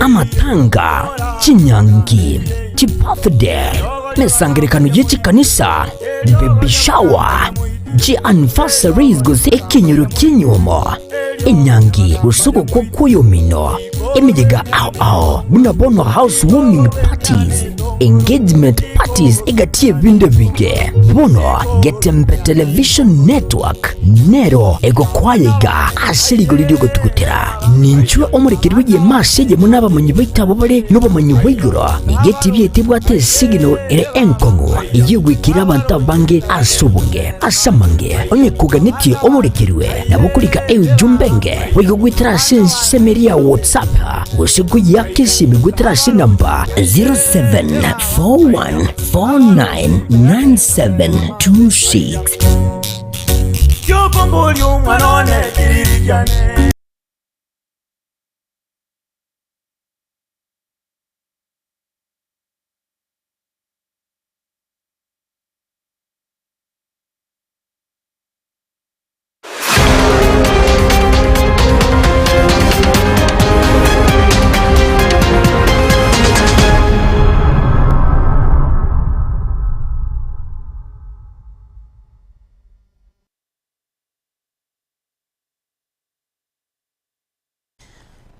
Amatanga, chinyangi, chibirthday, emesangererekano ye chikanisa, baby shower, chianniversaries gose ekenyoro ki'enyuomo, enyangi gose ogokwa kw'oyomino, emeyega ao ao buna bono house warming parties, engagement parties egati y'ebinto ebinge. Bono Getembe Television Network nero egokoa iga ase rigori ri'ogotugutera. Ninchwe omorekereri bw'egeema ase eyemo nabamanyi baito abwo bare nobomanyi bwa igoro. Nigo etibi eye tebwate esignal ere enkong'u eyio egwekire abanto abange ase obonge. Ase amange, onye koganetie oborekerwe, nabo okorika eujumbe enge boigo goetera ase ensemo eria ya WhatsApp gose koyeaka esimi goetera ase enamba 0741499726. Kiokomboria omwana one kiriri kiane.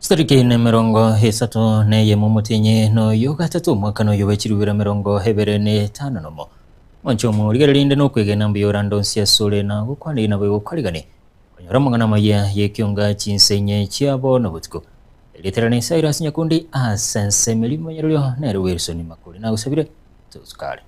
Chitariki nemerongo esato na eyemo omotienyi noyo gatato omwaka noyo bwe chirubira emerongo ebere na etano nomo. Mwanche omorigereria rinde nokwegena mbuya orande onsi asore na gokwaneri nabo egokwarigani konyora amang'ana amaya y'ekionga chinsa inye chiabo nobotuko. Erieta riane Cyrus Nyakundi ase ensemo eria omonyererio nere Wilson Makori nagosabire tosukare.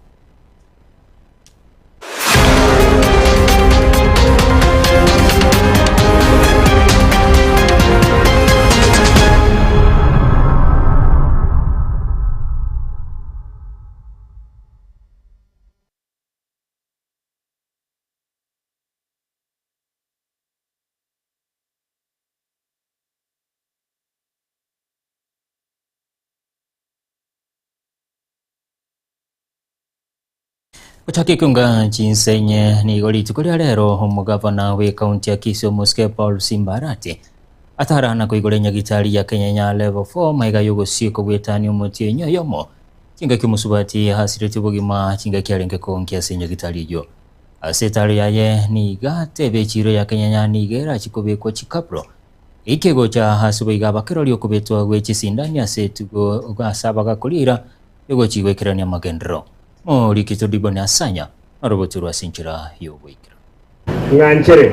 Gochaka ekeunga chinsa inye nigo rituko ria rero omogavana bw'ekaunti ya Kisii omosike Paul Simba Arati atara na koigora enyagitari ya Kenyenya Level 4 maiga y'ogosieka ogwetania omotienyi oyomo chingaki omosubati asiretie obogima chingaki arenge koonkia ase enyagitari eyio. Ase etaro yaye nigo atebe echiro ya Kenyenya nigo erachi kobekwa chikabro eike gocha ase boigo abakerori okobetwa gwe chisindani ase etugo ase abagakoria eira Egochia goikerania amagenderero. Morikito Diboni Asanya norogoto rw'ase enchera y'ogoikera. Ng'anchere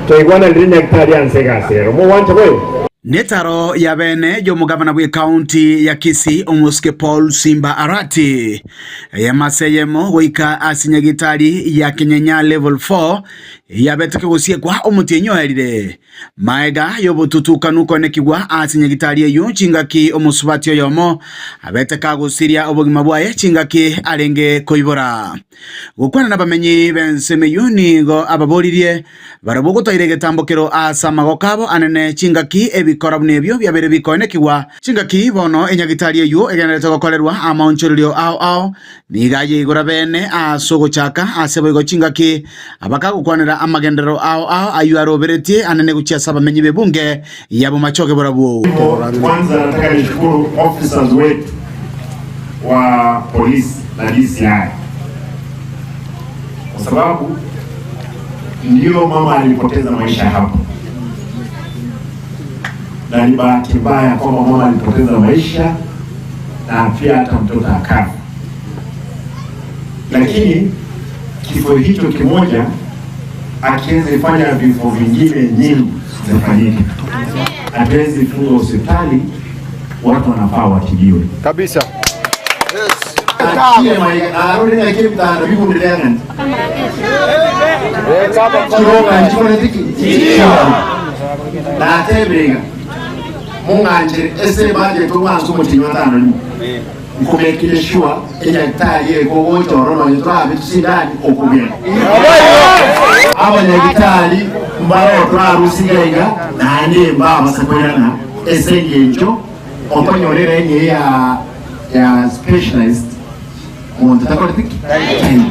twaigwananire Nyagitari anse egasi ero. Mogwancha boigo? Netaro ya bene y'omogavana bw'ekaunti ya Kisii omosike Paul Simba Arati eyemo ase eyemo goika ase nyagitari ya Kenyenya Level 4 eyabete kegosiekwa omotienyi oerire. Maega y'obotutukanu koenekigwa ase nyagitari eyio chingaki omosubati oyomo abete kagosiria obogima bwaye chingaki arenge koibora. Gokwana nabamenyi b'ensemo eyio nigo ababoririe barabwo gotoira egetambokero ase amagoko abo anene chingaki ebikora buna ebio biabeire bikoenekigwa chingaki bono enyagitari eyio egendererete gokorerwa amaonchorerio ao ao Nigo ayeigora bene ase ogochaka ase boigo chingaki abakagokwanera amagenderero ao ao ayio aroberetie anene gochia ase abamenyi b'ebunge ya bomachoge borabwo. Kwanza nataka nishukuru officers wetu wa polisi na DCI kwa sababu ndio mama alipoteza maisha hapo, na ni bahati mbaya kwamba mama alipoteza maisha na pia hata mtoto akafa, lakini kifo hicho kimoja akiwezi fanya vifo vingine nyingi zifanyike. Hatuwezi funga hospitali, watu wanafaa watibiwe kabisa. Mong'anchere ase ebudget omwanse omotienyi wa tano rimo nkomekire sure enyagitari eye kogocha oro nonye torabe tusindani okogenda. Abanyagitari mbaroo torarusie iga iga naende mbabasa koirana ase engencho okonyora eraini eye ya ya specialized monto takoreti ki? Taiyo.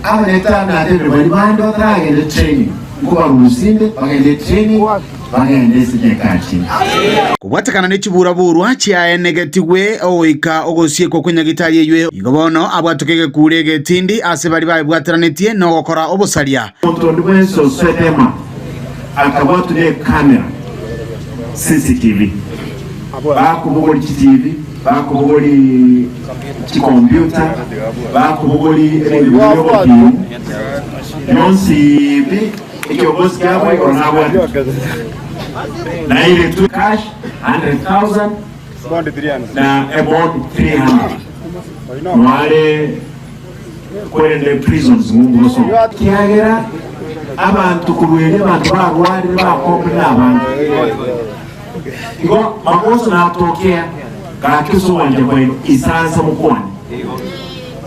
Abanyagitari natebire baria bande bataragenda training. Nkobarusia inde bagende etraining, bagende ase chikachiri. Kobwatekana ne chiburaburwa chiaenegetigwe ogoika ogosiekwa kw'enyagitari eyio, igo bono abwatoke egekuro egetindi ase baria baebwateranetie nogokora obosaria. Omonto onde bwensi osoete ema akabwatwa nekamera, CCTV, bakobogoria chiTV, bakobogoria chikompiuta, bakobogoria ebinto biria bi'obotienyi, bionsi pi, ekiongozi kiabo igoro nabwate. Nairetwe cash 100,000 na ebond 300 noare kwerende prisons ng'umbu gosoma. Ekiagera abanto korwa erio abanto barwarire bakombire nabange. Igo magoso natokea gaki ase ogwancha kwaino isansa mokwane.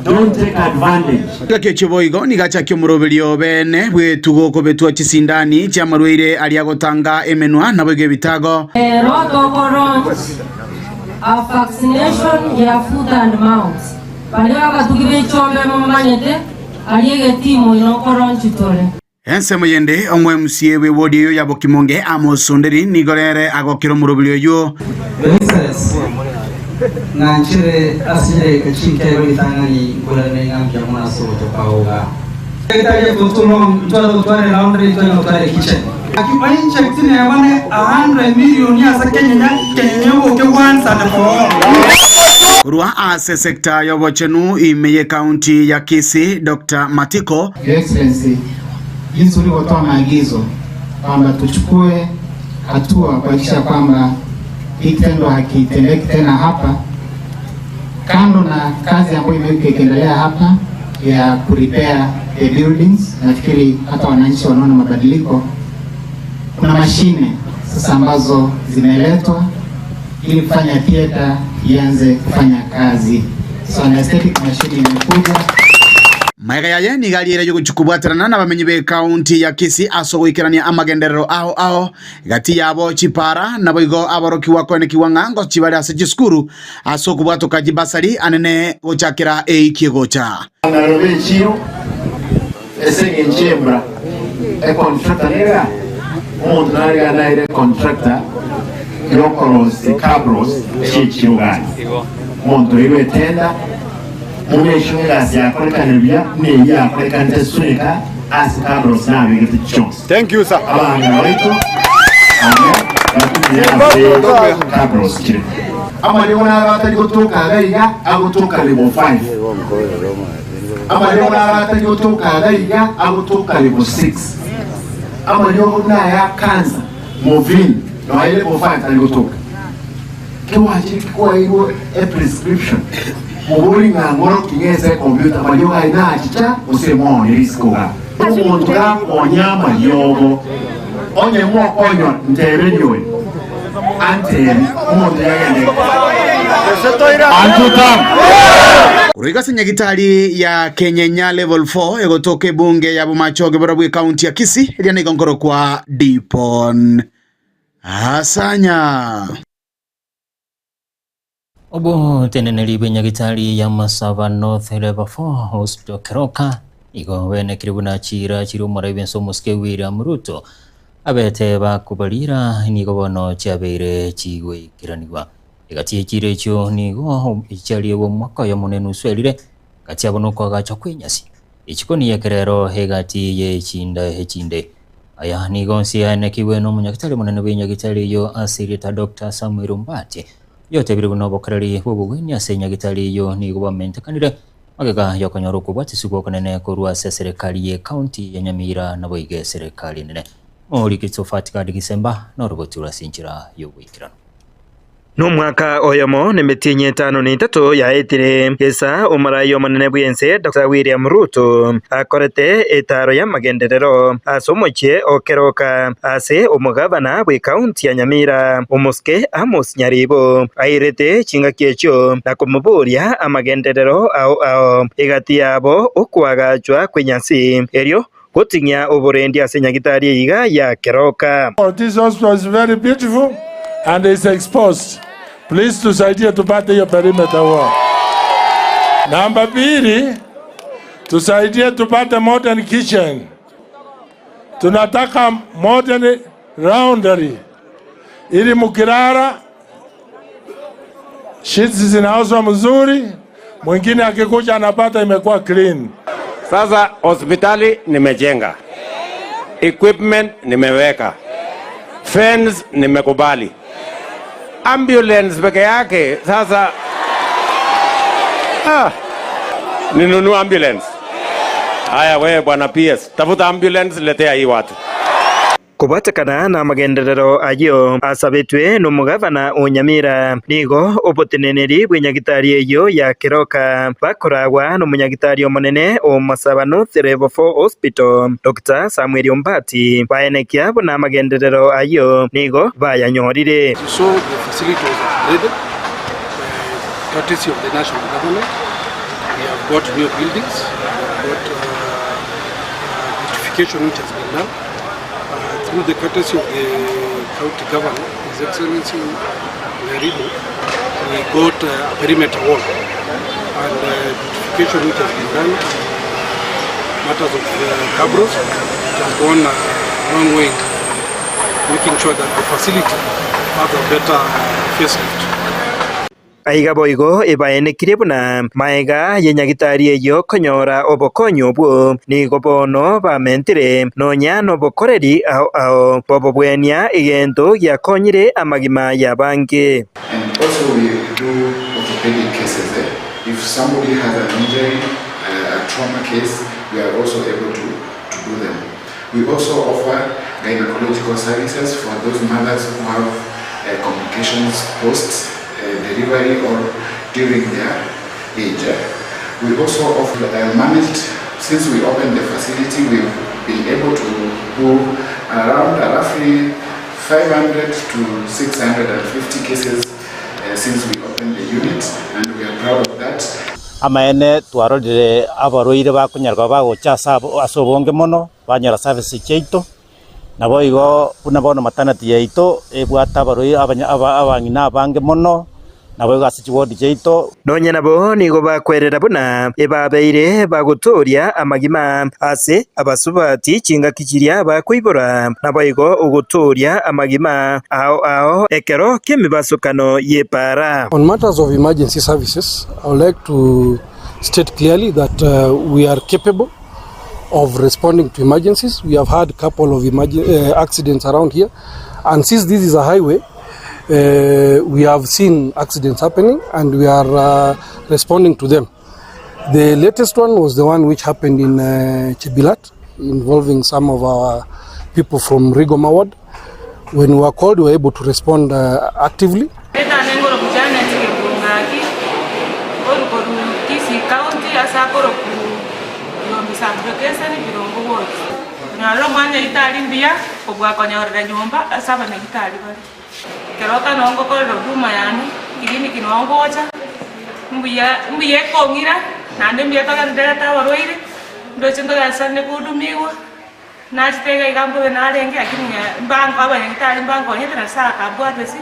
Don't take advantage. Engaki echio boigo nigo achakia omoroberio beene bw'etugo okobetwa chisindani chi'amarwaire aria agotanga emenwa naboigo ebitago. Rero toko launch a vaccination ya foot and mouth. Baria abatugi be chiombe momanyete aria egetii moino ko launch tore. Ensemo yende, omwemusie bw'ewodi eyio ya Bokimonge, Amos Onderi, nigo rere agokera omorobiri oyio. Your Excellency, ng'anchere ase chidakika chinkebe ritang'ani nkoirane ng'a mbuya mono ase ogocha kwao igaa. Etari for too long, ntware gotwara elaundry, ntware gotwara ekitchen. Gaki oinche tineba ne 100 million ase kenyenya, kenyenya oboke once and for all. Korwa ase sector y'obochenu ime y'ecounty ya Kisii, Doctor Matiko, Your Excellency, jinsi ulivyotoa maagizo kwamba tuchukue hatua kuhakikisha kwamba hii kitendo hakitendeki tena hapa, kando na kazi ambayo imekuwa ikiendelea hapa ya ku repair the buildings, nafikiri hata wananchi wanaona mabadiliko. Kuna mashine sasa ambazo zimeletwa ili kufanya theater ianze kufanya kazi. So anesthetic machine imekuja. Magega yaye nigo ariere y'ogochia kobwaterana nabamenyi b'ekaunti ya Kisii ase ogoikerania amagenderero ao ao gati yabo chipara naboigo aborokigwa koenekigwa ng'a ngochia bare ase chisukuru ase okobwatoka chibasari anene gochakera eiki egocha. Nario b'echiiro ase engencho y'embura, econtractor nere aa, omonto nare naire econtractor y'okorosia cabros chi'echiiro gani, omonto oirwe etender, momake sure egasi yakorekanire buya buna eyio yakorekanete Suneka ase cabros nabegete chionsi. Abang'ina baito amo batumire ase cabros chire. Amariogo naro atari gotoka iga iga agotoka level 5. Amariogo naro atari gotoka iga iga agotoka level 6. Amariogo buna aya cancer, morphine, nonya level 5 tari gotoka. Kewachire kwaeirwe e prescription, mobori ng'a ng'oro ki ng'ese ecomputer amariogo aye nachicha gose mooni risiko igaa. Omonto gakonya amariogo, onye ng'okonywa nteberie oyo, antebi, omonto yagende Korwa ase nyagitari ya Kenyenya Level 4 egotoka ebunge ya Bomachoge barabwo ekaunti ya Kisii eria nigo nkorokwa Dipon Asanya. Oboteneneri bw'enyagitari ya Masaba North Level 4 Hospital Keroka nigo benekire buna chiira chire omorai bw'ense omosike William Ruto abete bakobarira nigo bono chiabeire chigoikeranigwa. Egati ye chiira echio nigo chiariegwe omwaka oyomo na enusu erire gati yabo nokoagachwa kw'enyasi echikoni y'ekerero egati ye chinda echinde. Aya nigo onsi aenekigwe nomonyagitari omonene bw'enyagitari eyio ase erieta Doctor Samuel Ombati Oyotebire buna obokoreri bw'obogwenia ase enyagitari eyio nigo bwamentekanire magega y'okonyora okobwatiswa okonene korwa ase eserekari ye county ya Nyamira naboigo eserekari enene. Omoriki Tsofati Gad Gisemba noroboti rwa ase enchera y'oboikeranu. Nomwaka oyomo nemetienyi etano na etato yaetire, gesa omorai omonene bw'ense Doctor William Ruto akorete etaaro y'amagenderero ase omochie o Keroka ase omogabana bw'ekaunti ya Nyamira, Omosike Amos Nyaribo, airete chingaki echio na komoboria amagenderero ao ao egati yabo okoagachwa kw'enyasi erio goting'ia oborendi ase nyagitari eyeiga ya Keroka. This hospital is very beautiful and is exposed. Please tusaidie tupate hiyo perimeter wall. Namba pili, tusaidie tupate modern kitchen. Tunataka modern laundry ili mkilala sheets zinaoshwa mzuri, mwingine akikuja anapata imekuwa clean. Sasa hospitali nimejenga, equipment nimeweka, fence nimekubali, ambulance peke yake sasa. Ah, ninunue ambulance. Haya wewe bwana PS, tafuta ambulance, letea hii watu. Kobwatekana namagenderero ayio asabetwe nomogavana o Nyamira, nigo oboteneneri bw'enyagitari eyio ya Keroka bakoragwa nomonyagitari omonene o Masaba North Level 4 Hospital, Doctor Samuel Ombati, baenekia buna amagenderero ayio nigo bayanyorire. As you saw, the facility was upgraded courtesy of the national government. We have got new buildings, we have got beautification which has been done through the courtesy of the county governor, His Excellency Nyaribo, we got a perimeter wall and beautification which has been done, matters of cabros, it has gone a long way in making sure that the facility has a better facelift. Aiga boigo ebaenekirie buna maega ye nyagitari eyio konyora obokonyi obwo, nigo bono bamentire nonya nobokoreri ao ao bw'obobwenia, egento giakonyire amagima y'abange. And also we do orthopedic cases eh? If somebody has an injury, a trauma case, we are also able to, to do them. We also offer gynecological services for those mothers who have uh, complications post uh, delivery or during their age. We also offer uh, managed, since we opened the facility, we've been able to do around roughly 500 to 650 cases since we opened the unit, and we are proud of that. Amaene twarorire abarwaire bakonyara koba bagocha ase ase obonge mono, banyora service chiaito, naboigo buna bono maternity yaito ebwate abarwaire abanya aba abang'ina abange mono, naboigo ase chiward chiaito. Nonya nabo nigo bakwerera buna ebabeire bagotooria amagima ase abasubati chingaki chiria bakoibora, naboigo ogotooria amagima ao ao ekero ki'emebasokano y'epaara. On matters of emergency services, I would like to state clearly that uh, we are capable of responding to emergencies. We have had a couple of uh, accidents around here, and since this is a highway, uh, we have seen accidents happening and we are uh, responding to them. The latest one was the one which happened in uh, Chebilat, involving some of our people from Rigoma Ward. When we were called, we were able to respond uh, actively. Etana engoroku Janet Gebungaki, orukoru Kisii County ase akoroku Yombi Sub-location Birongo Ward. Nyora omwana egitari mbuya kobua konyorera nyomba ase abanyagitari bare. Ekero otano ngokorera huduma yane clinic noo ngocha, mbuya mbuya ekong'ira naende mbuya togendererete abarwaire, ndoche ntogesane kohudumiwa. Nachete iga iga mbobe narenge, lakini mbango abanyagitari mbankonyete na Nyasae akambwata ase.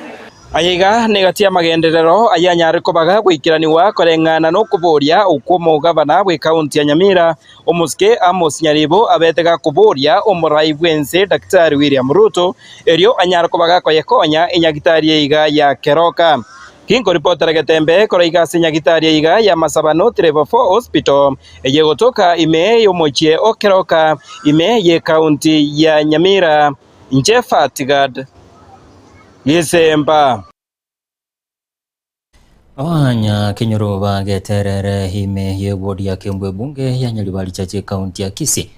Aya iga negati y'amagenderero ayanyare kobaga goikeranigwa koreng'ana nokoboria okw'omogavana bw'ekaunti ya Nyamira, Omosike Amos Nyaribo abete gakoboria omorai bw'ense Daktari William Ruto erio anyare koba gakoyekonya enyagitari eiga ya Keroka. Ginkoripotera Getembe korwa iga ase enyagitari eiga ya Masaba North Level 4 Hospital eye gotoka ime y'omochie o Keroka ime y'ekaunti ya Nyamira. Inche Fatgad Gisemba. Abanya kenyoro bageterere ime y'eward ya Kembu ebunge ya Nyaribari Chache ekaunti ya Kisii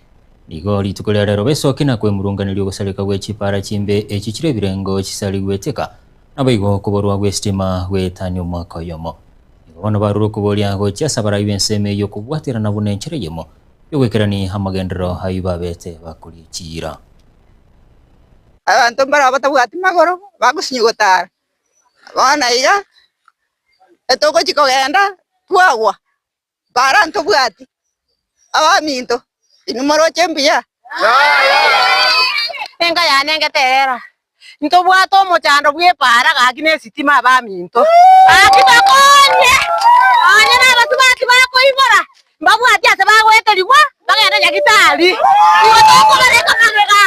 nigo rituko ria rero besoki na kwemurunganeria ogosareka gwe chipara chimbe echi chire ebirengo chisari gweteka naboigo okoborwa gw'esitima gwetania omwaka oyomo. Nigo bono barure okoboria gochia ase abarai b'ensemo eyio kobwaterana buna enchera eyemo y'ogoikerania amagenderero ayio babete bakoria chiira. Abanto mbarabwo batabwati magoro, bagosinywa gotara. Bono iga, etogochia kogenda, twagwa, bara ntobwati, abaminto, inwe moroche mbuya? Enka yane ngeterera, ntobwate omochando bw'epaara gaki na esitima abaminto. Gaki tokonye, nonye na abasubati bakoibora, mbabwati ase bagoeterigwa, bagende nyagitari. Igo tokobareka magega.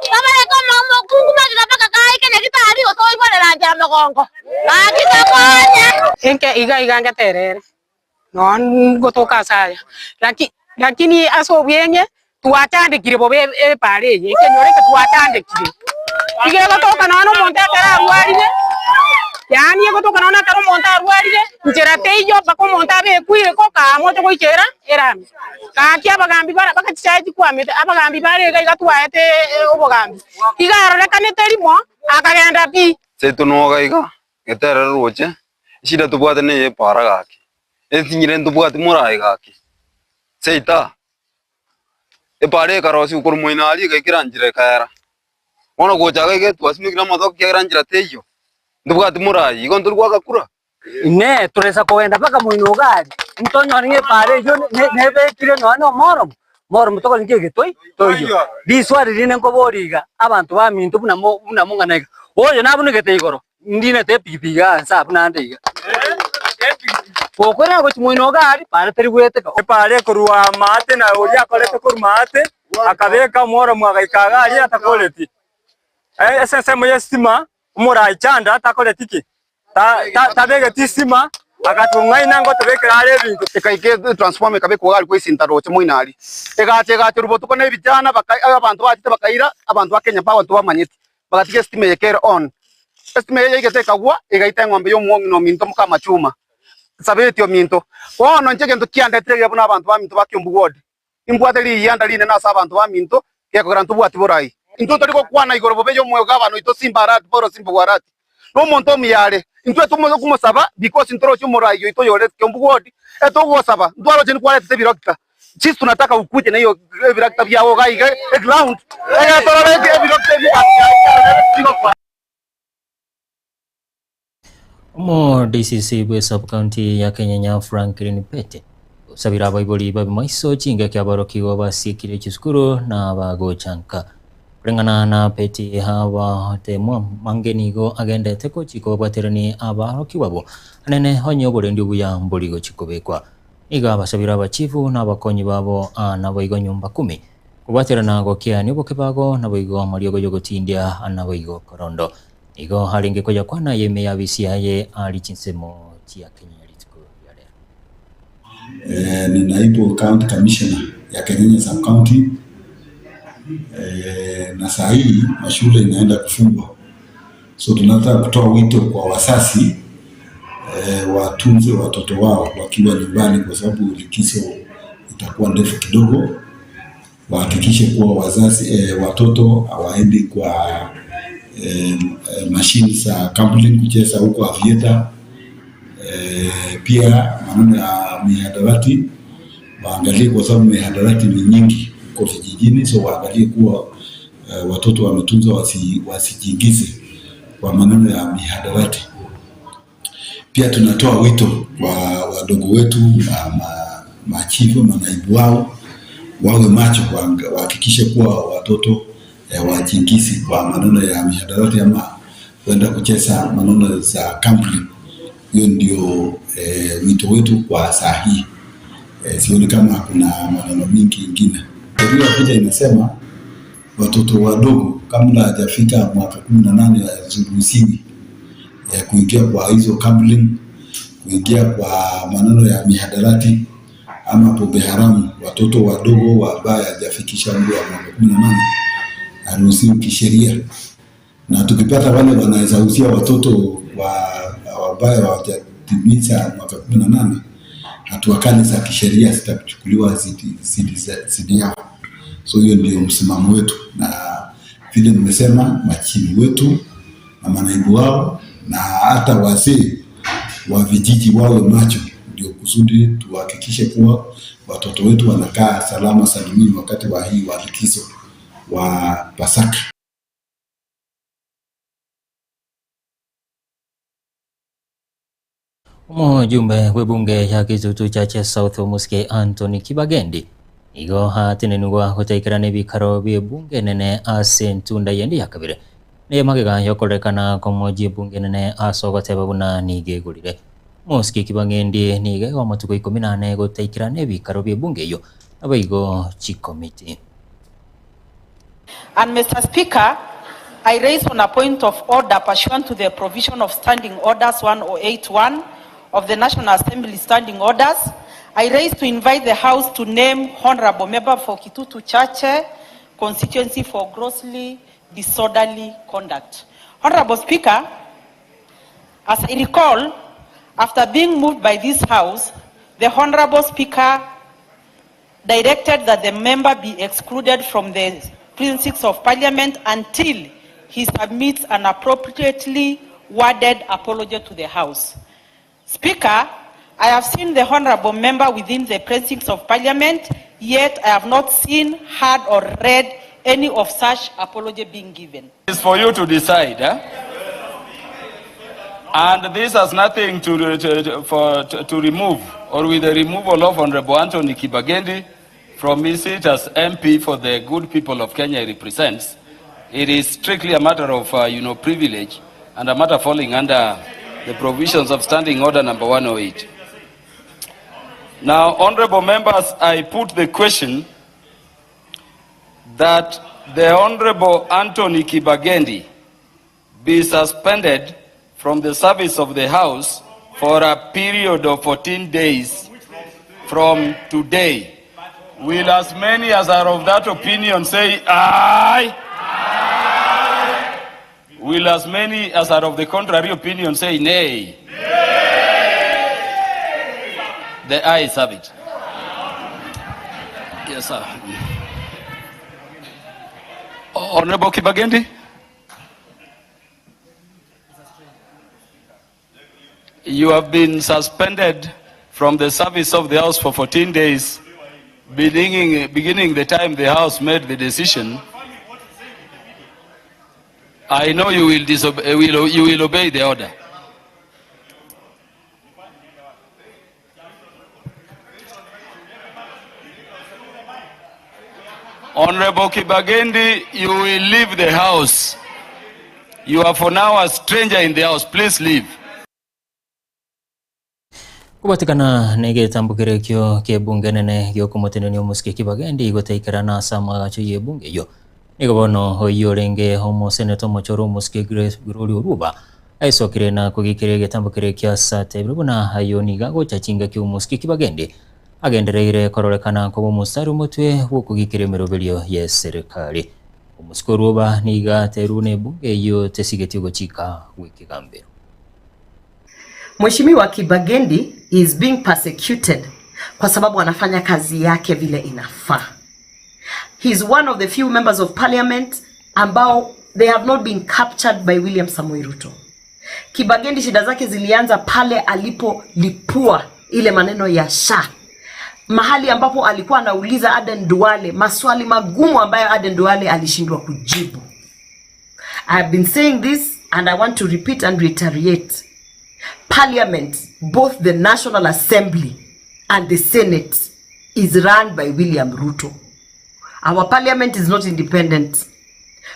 Tobareke omokungu magega mpaka kaike nyagitari gose oiborera nchera mogongo. Gaki tokonye. Enke iga iga ngeterere, noo ngotoka ase aya, laki lakini ase obweng'e twachandekire bobe epara eye, ekenyoro eke twachandekire. Iga egotoka nonya na omonto ekero arwarire, yaani egotoka nonya ekero omonto arwarire, nchera teiyo mpaka omonto abekwe ireko kaamua oche goikera erami. Gaki abagambi bara mpaka chichae chikwamete, abagambi bare iga iga twaete obogambi, iga arorekanete rimo, akagenda pi. Seito noga iga, geterere roche, eshida tobwate neye epara gaki, etinyire ntobwati morae gaki, seita. Epara ekarosigwa korwa moino aria egaikera nchera ekaera. Bono gocha iga iga twasimekire amatoke ekiagera nchera teiyo, ntobwati morayi, igo ntori goaka kura. Inee! Toraisa kogenda mpaka moino iga aria, ntonyore ng'a epaara eyio nebekire nonya na omoromo? Moromo tokore nki egetoi toiyo. Riswali rinde nkoboria iga, abanto baminto buna buna mong'ana iga, oyo nabunegete igoro, ndinete epigipigi igaa nse abwo naende iga. Gokoirana gochia moino iga aria, paara teri goeteka. Epaara ekorwa maate na oria akorete korwa maate, akabeka omworomo agaika iga aria atakoreti. Ase ensemo y'esitima, omoraichanda takoreti ki? Tabegeti isima, agatong'aina ngotobekera are ebinto. Ekaika etransformer ekabekwa iga aria kwaisinta roche moino aria. Egacha egacherwa botuko na ebichana baka abanto bachete bakaira abanto ba Kenya Power ntibamanyeti. Bagatiga esitima eye ekere on. Esitima eye yaigete ekagwa egaita eng'ombe ya omong'ina ominto moka amachuma. Sabeti ominto. Bono inche egento kiandetire iga buna abanto baminto ba Kiambu ward. Nimbwate riyianda rinene ase abanto baminto, gekogera ntobwati borai. Intwe tori gokwana igoro bobe y'omogabana oito Simba Arati, Paulo Simba Arati, nomonto omuya are. Intwe tomonya komosaba because ntoroche omorai oito oyore Kiambu ward, etogosaba ntwaroche nikwaretete ebirakita. Sisi tunataka ukuje na hiyo ebirakita biago iga iga eground, egere torore ebirakita ebi bigokora. Omo DCC bwe sub-county ya Kenyenya Franklin Pete osabire abaibori babe maiso chingaki aborokigwa basiekire chisukuru na bagocha nka. Koreng'ana na Pete abatemwa mange nigo agendete gochi kobabwaterani abarokigwa abwo anene onye oborendi obuya mbori gochi kobekwa. Nigo abasabire abachifu na abakonyi babo aa naboigo nyumba kumi kobwaterana gokiania obokebago naboigo amariogo yogotindia naboigo korondo. Nigo arenge koyakwana aye ime y'abisi yaye aria chinsemo chia Kenyenya rituko ria rero. Eh, ni naibu county commissioner ya Kenyenya sub county eh, na saa hii mashule inaenda kufungwa, so tunataka kutoa wito kwa wasasi eh, watunze watoto wao wakiwa nyumbani, kwa sababu likizo itakuwa ndefu kidogo. Wahakikishe kuwa wazazi eh, watoto hawaendi kwa eh, mashini za gambling kucheza huko aviator. Eh, pia maneno ya mihadarati waangalie, kwa sababu mihadarati ni nyingi huko vijijini, so waangalie kuwa eh, watoto wametunzwa wasi, wasijiingize kwa maneno ya mihadarati. Pia tunatoa wito kwa wadogo wetu na ma, machifu manaibu wao wawe macho, wahakikishe kuwa watoto eh, wajiingizi kwa maneno ya mihadarati ama kwenda kucheza maneno za gambling. Hiyo ndio eh, wito wetu kwa saa hii. Eh, sioni kama kuna maneno mingi ingine. Sheria kuja inasema watoto wadogo kabla hajafika mwaka 18 haziruhusiwi eh, kuingia kwa hizo gambling, kuingia kwa maneno ya mihadarati ama pombe haramu. Watoto wadogo ambaye hajafikisha umri wa mwaka 18 haruhusiwi kisheria, na tukipata wale wanaweza uzia watoto wa ambaye hawajatimiza mwaka 18, hatua kali za kisheria zitachukuliwa zidi yao. So hiyo ndio msimamo wetu, na vile nimesema, machifu wetu na manaibu wao na hata wazee wa vijiji wawe macho, ndio kusudi tuhakikishe kuwa watoto wetu wanakaa salama salimini wakati wa hii wa likizo wa Pasaka. Omojumbe bw'ebunge ya Kitutu Chache South Omusike Anthony Kibagendi nigo atenenigwa gotaikerana ebikaro bi'ebunge enene ase entunda yende ya kabere naye magega yokorekana komoji ebunge enene ase ogoteba buna nigo egorire. Omosike Kibagendi nigo igo amatuko 14 gotaikerana ebikaro bi'ebunge eyo nabo igo chikomiti. And Mr. Speaker, I raise on a point of order pursuant to the provision of Standing Orders 1081 of the National Assembly Standing Orders. I raise to invite the House to name Honorable Member for Kitutu Chache constituency for grossly disorderly conduct. Honorable Speaker, as I recall, after being moved by this House, the Honorable Speaker directed that the member be excluded from the precincts of Parliament until he submits an appropriately worded apology to the House. Speaker, I have seen the honourable member within the precincts of Parliament, yet I have not seen, heard or read any of such apology being given. It's for you to decide. Eh? And this has nothing to, to, to, for, to, to remove or with the removal of Honorable Anthony Kibagendi from his seat as MP for the good people of Kenya he represents. It is strictly a matter of, uh, you know, privilege and a matter falling under the provisions of Standing Order number 108. Now, honorable members, I put the question that the Honorable Anthony Kibagendi be suspended from the service of the House for a period of 14 days from today. Will as many as are of that opinion say aye? Will as many as are of the contrary opinion say nay? The ayes have it. Yes, sir. Honorable Kibagendi? You have been suspended from the service of the House for 14 days, beginning, beginning the time the House made the decision. I know you will, disobey, will, you will obey the order. Honorable Kibagendi, you will leave the house. You are for now a stranger in the house. Please leave. Kobatikana negetambokero ekio ki'ebunge enene giokomotenenia omosike Kibagendi gotaikerana ase amagacho y'ebunge eyio. Nigo bono oyio orenge omoseneta omochoro omosike Grace Gloria Oruba aesokire na kogikeria egetambokero ekio ase atebire buna ayio nigo agocha chingaki omosike Kibagendi agendereire kororekana koba omosare omotwe bw'okogikeria emeroberio y'eserekari. Omosike Oruba nigo aterwe buna ebunge eyio tesigetie ogochika gw'ekegambero. Mheshimiwa Kibagendi is being persecuted kwa sababu anafanya kazi yake vile inafaa. He is one of the few members of parliament ambao they have not been captured by William Samoei Ruto. Kibagendi shida zake zilianza pale alipolipua ile maneno ya SHA, mahali ambapo alikuwa anauliza Aden Duale maswali magumu ambayo Aden Duale alishindwa kujibu. I have been saying this and I want to repeat and reiterate. Parliament, both the National Assembly and the Senate, is run by William Ruto. Our parliament is not independent.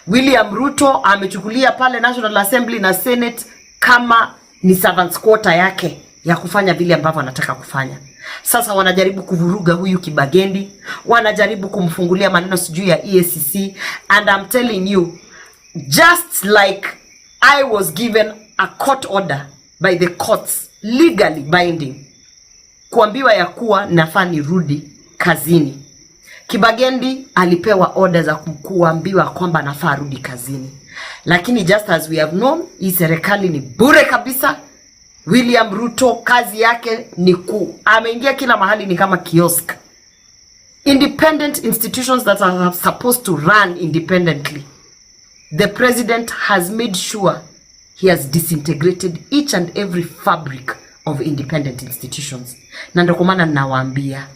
William Ruto amechukulia pale National Assembly na Senate kama ni servants quarter yake ya kufanya vile ambavyo anataka kufanya. Sasa wanajaribu kuvuruga huyu Kibagendi, wanajaribu kumfungulia maneno sijui ya EACC and I'm telling you just like I was given a court order by the courts legally binding kuambiwa ya kuwa nafaa nirudi kazini. Kibagendi alipewa order za kuambiwa kwamba nafaa arudi kazini, lakini just as we have known, hii serikali ni bure kabisa. William Ruto kazi yake ni ku ameingia kila mahali, ni kama kiosk. Independent institutions that are supposed to run independently, the president has made sure he has disintegrated each and every fabric of independent institutions. Na ndio kwa maana ninawaambia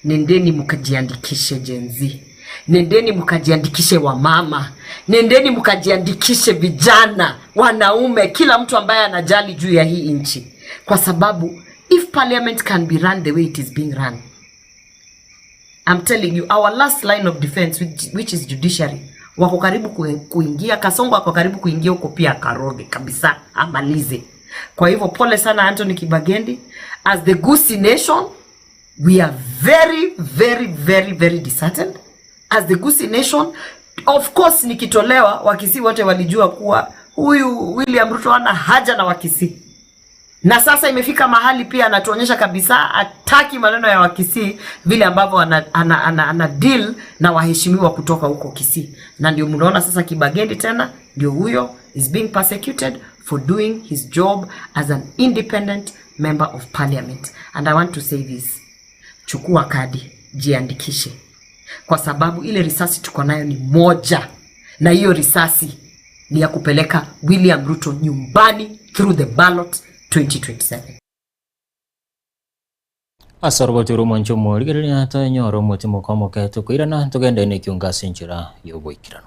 nendeni mkajiandikishe Gen Z, nendeni mkajiandikishe wamama, nendeni mkajiandikishe vijana, wanaume, kila mtu ambaye anajali juu ya hii nchi, kwa sababu if parliament can be run the way it is being run, I'm telling you our last line of defense which, which is judiciary wako karibu kuingia. Kasongo ako karibu kuingia huko pia, akaroge kabisa amalize. Kwa hivyo pole sana Anthony Kibagendi, as the Gusii nation we are very very very very disheartened. As the Gusii nation Of course nikitolewa, Wakisii wote walijua kuwa huyu William Ruto hana haja na Wakisii na sasa imefika mahali pia anatuonyesha kabisa hataki maneno ya Wakisii vile ambavyo ana, ana, ana, ana deal na waheshimiwa kutoka huko Kisii, na ndio mnaona sasa Kibagendi tena ndio huyo is being persecuted for doing his job as an independent member of parliament. And I want to say this, chukua kadi, jiandikishe, kwa sababu ile risasi tuko nayo ni moja, na hiyo risasi ni ya kupeleka William Ruto nyumbani through the ballot 2027. Ase oroboti rw'omwancho omorigereria toenyore omotimoka omoke tokoirana togende nekiunga ase enchera y'oboikeranu.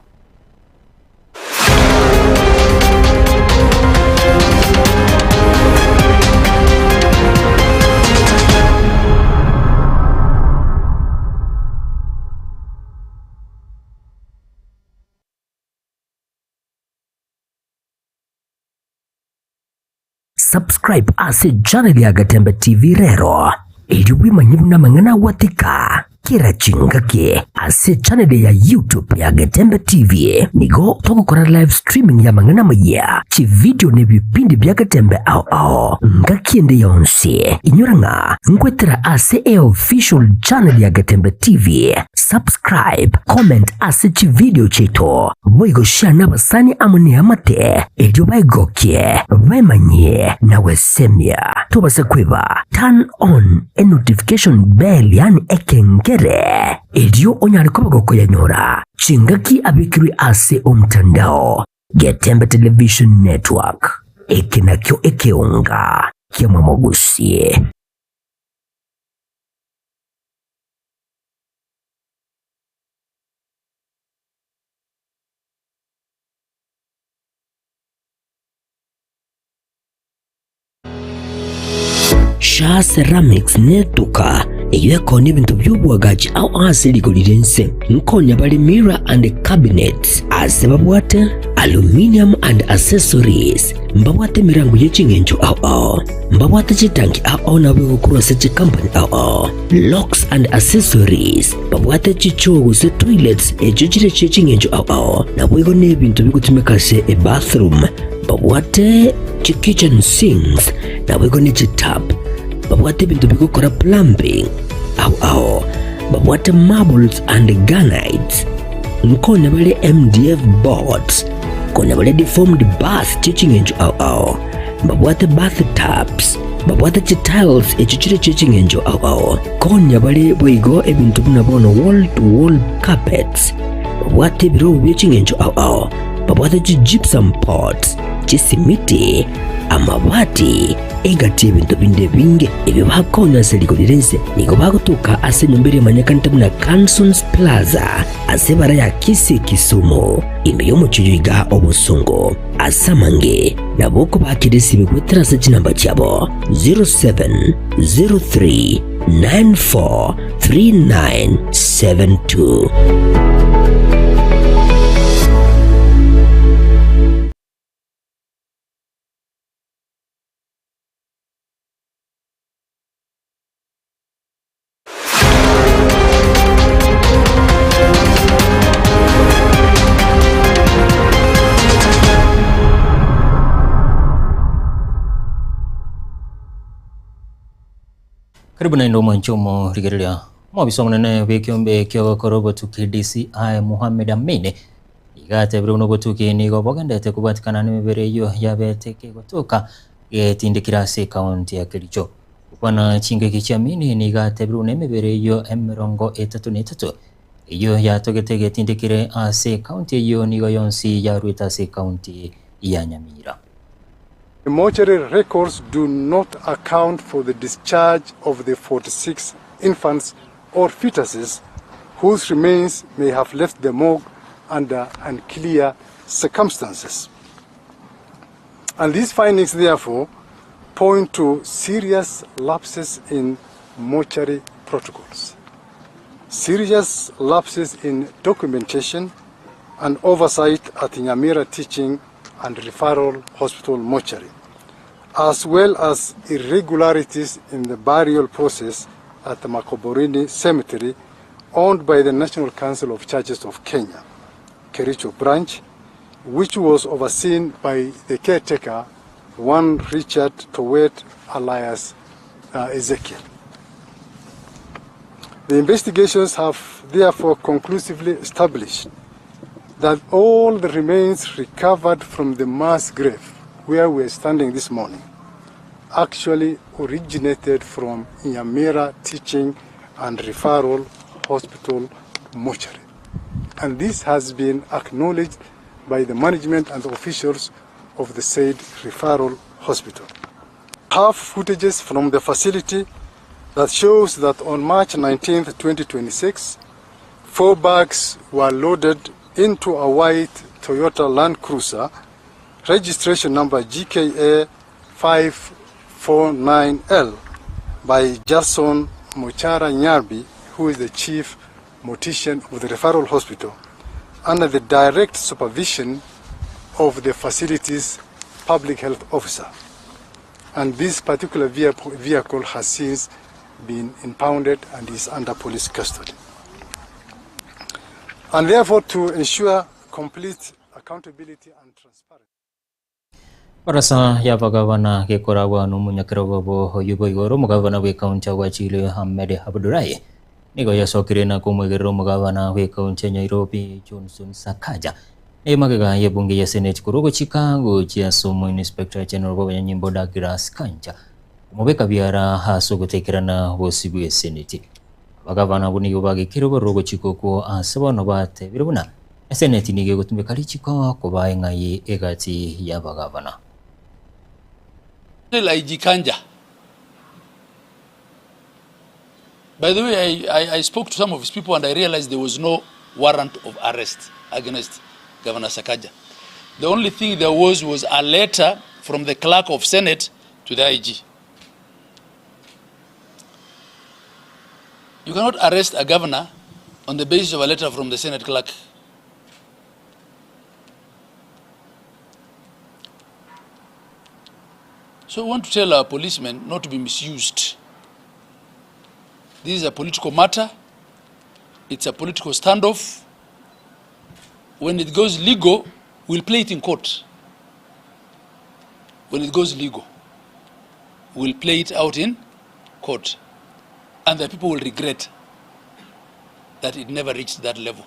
Subscribe ase channel ya Gatembe TV rero erio bwemanye buna amang'ana agwatika kera chingaki ase channel ya YouTube ya Getembe TV nigo togokora live streaming ya amang'ana amayia, chividio na ebipindi bia Getembe ao ao ngaki ende yonsi. Inyora ng'a nkwetera ase eofficial channel ya Getembe TV. Subscribe, comment ase chividio chiaito, boigo share nabasani amo neamate erio baegokie, baemanyie na gwesemia. Tobasa kweba turn on enotification bell yaani ekengere erio onyare koba gokoyanyora chingaki abekirwe ase omtandao. Getembe Television Network, eke nakio ekeonga kiamwamogusie. Shaa Ceramics netuka eyio ekonia ebinto bi'oboagachi ao ase rigori ri'ense. Nkonya bare mirror and cabinets ase babwate aluminium and accessories, mbabwate emerango ye ching'encho ao ao, mbabwate chitanki ao ao nabo egokorwa ase chicompany ao ao, locks and accessories, babwate chichoo gose toilets echio chire chie ching'encho ao ao, naboigo nebinto bigotumeka ase ebathroom, babwate chikitchen sinks, naboigo ne chitap, babwate ebinto bigokora plumbing ao ao, babwate marbles and granites, nkonya bare MDF boards, konya bare deformed bath chie ching'encho ao ao, mbabwate bath tubs, babwate chitiles echio chire chie ching'encho ao ao, konya bare boigo ebinto buna bono wall to wall carpets, babwate ebirobu bie ching'encho ao ao, babwate chigypsum boards, chisimiti, amabati, egati y'ebinto binde ebinge ebio bakonya ase rigori ri'ense. Nigo bagotoka ase enyomba eria emanyekanete buna Cansons Plaza ase ebara ya Kisii Kisumu, ime y'omochie oyo iga obosongo. Ase amange nabo okobakera esibe goetera ase chinamba chiabo 0703 94 3972. Karibu naende omwanche omorigereria omobisa omonene bw'ekiombe ki'ogokora obotuki DCI Mohamed Amin Iga atebire buna obotuki nigo bogendete kobwatikana nemebere eyio yabete kegotoka getindekire ase ekaunti ya Kericho. Gokwana chingaki chia Amini nigo atebire buna emebere eyio 33 eyio yatogete getindekire ase ekaunti eyio nigo yonsi yaruete ase ekaunti ya Nyamira. The mortuary records do not account for the discharge of the 46 infants or fetuses whose remains may have left the morgue under unclear circumstances. And these findings, therefore, point to serious lapses in mortuary protocols, serious lapses in documentation and oversight at Nyamira Teaching and Referral Hospital mortuary, as well as irregularities in the burial process at the Makoborini Cemetery owned by the National Council of Churches of Kenya. Kericho branch, which was overseen by the caretaker, one Richard Towet alias Ezekiel. The investigations have therefore conclusively established that all the remains recovered from the mass grave where we are standing this morning actually originated from Nyamira Teaching and Referral Hospital mortuary. And this has been acknowledged by the management and the officials of the said referral hospital. Have footages from the facility that shows that on March 19, 2026, four bags were loaded into a white Toyota Land Cruiser, registration number GKA 549L, by Jason Mochara Nyarbi, who is the chief mortician of the referral hospital, under the direct supervision of the facility's public health officer. And this particular vehicle has since been impounded and is under police custody. And therefore, to ensure complete accountability and transparency. Barasa y'abagabana gekoragwa n'omonyakerogo bo oyio boigo ore omogabana bw'ekaunti ya Wajir Ahmed Abdullahi nigo yasokire na komwegerera omogabana bw'ekaunti ya Nairobi Johnson Sakaja na magega y'ebunge ya Senate korwa ogochika gochia ase omo Inspector General bw'abanyanyimbo Douglas Kanja komobeka biara ase ogotekerana bosio bw'eseneti. Abagabana abwo nigo bagekire obororo ogochika okwo ase bono batebire buna Eseneti nigo egotumeka richiko kobaa eng'ai egati y'abagabana. Tell IG Kanja. By the way, I, I, I spoke to some of his people and I realized there was no warrant of arrest against Governor Sakaja. The only thing there was was a letter from the clerk of Senate to the IG. You cannot arrest a governor on the basis of a letter from the Senate clerk. So we want to tell our policemen not to be misused. This is a political matter. It's a political standoff. When it goes legal, we'll play it in court. When it goes legal, we'll play it out in court. And the people will regret that it never reached that level.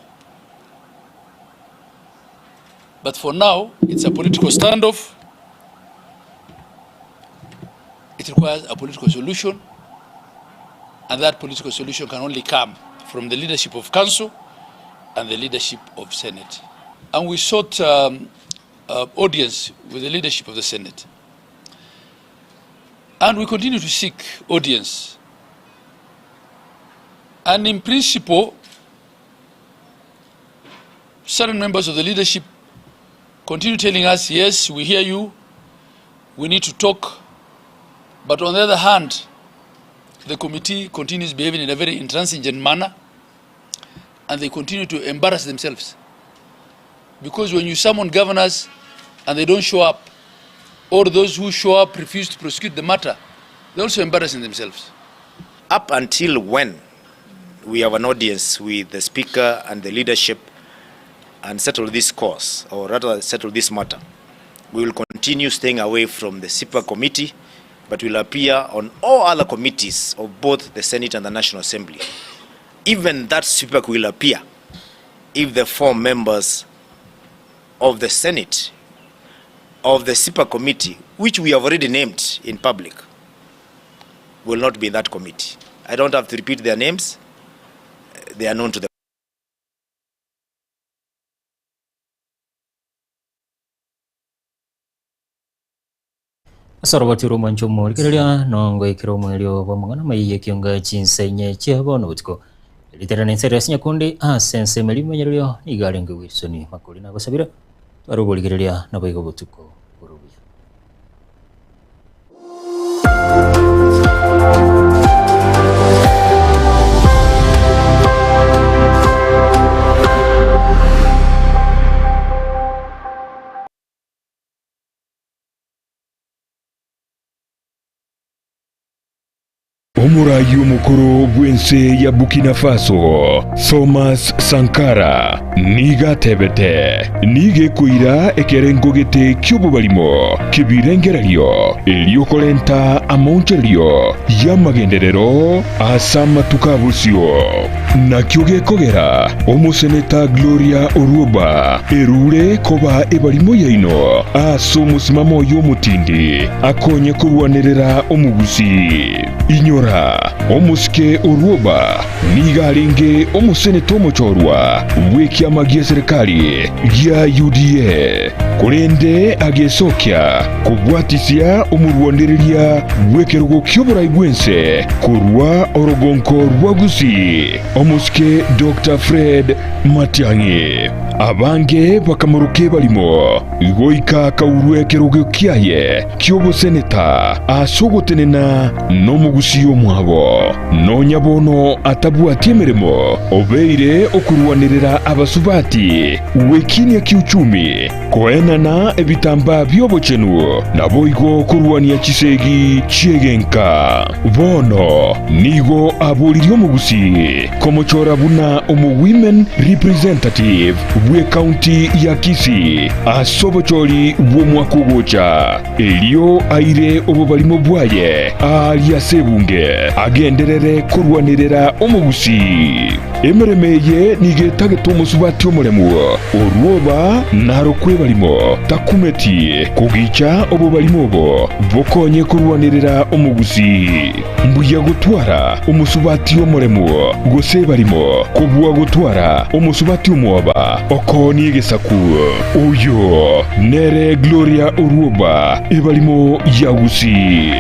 But for now, it's a political standoff. It requires a political solution. And that political solution can only come from the leadership of council and the leadership of Senate. And we sought audience with the leadership of the Senate. And we continue to seek audience. And in principle, certain members of the leadership continue telling us, yes, we hear you, we need to talk. But on the other hand, the committee continues behaving in a very intransigent manner, and they continue to embarrass themselves. Because when you summon governors and they don't show up, or those who show up refuse to prosecute the matter, they're also embarrassing themselves. Up until when we have an audience with the Speaker and the leadership and settle this cause, or rather settle this matter, we will continue staying away from the CIPA committee, but will appear on all other committees of both the Senate and the National Assembly. Even that CIPAC will appear if the four members of the Senate, of the CIPA committee, which we have already named in public, will not be in that committee. I don't have to repeat their names. They are known to the Ase oroboti rw'omwancho omorigereria nongoikera omoerio bw'amang'ana amaya y'ekionga chinsa inye chia bono botuko. Riterana ense ase nyakundi ase ensemo eria rimenyererio nigo arenge Wilson Makori nagosabire tware oborigereria naboigo obotuko bore obuya. Omoraai omokoro bw'ense ya Burkina Faso, Thomas Sankara, nigo atebete, Nigo ekoira ekerengo gete ki'obobarimo ki'ebirengererio erio korenta amaonchorerio y'amagenderero ase amatuko a bosio. Nakio gekogera omoseneta Gloria Orwoba erure koba ebarimo yaino ase omosimamo oye omotindi akonye korwanerera omogusii. Inyora, omosike Orwoba nigo arenge omoseneta omochorwa bw'ekiama gi'eserekari gia UDA, korende agesokia kobwatisia omorwanereria bw'ekerogo ki'oborai bw'ense korwa orogonko rwa Gusii, omosike Doctor Fred Matiang'i. Abange bakamoroka ebarimo goika akaurwa ekerogo kiaye ki'oboseneta ase ogotenena nomogusii omwabo. Nonya bono atabwati emeremo, obeire okorwanerera abasubati gwekinia kiuchumi, koenana ebitambaa bi'obochenu, naboigo korwania chisegi chi'egenka. Bono nigo aboririe omogusii komochora buna omo-women representative bw'ecounty ya Kisii ase obochori bw'omwaka ogocha, erio aire obobarimo bwaye aaria ase ebunge, agenderere korwanerera omogusii. Emeremo eye nigo etagete omosubati omoremu, orwoba narokwe ebarimo, takumeti kogicha obobarimo obo bokonye korwanerera omogusii. Mbuya gotwara omosubati omoremu gose ebarimo kobua gotwara omosubati omwoba okoonie egesaku. Oyo nere Gloria Orwoba, ebarimo ya Gusii.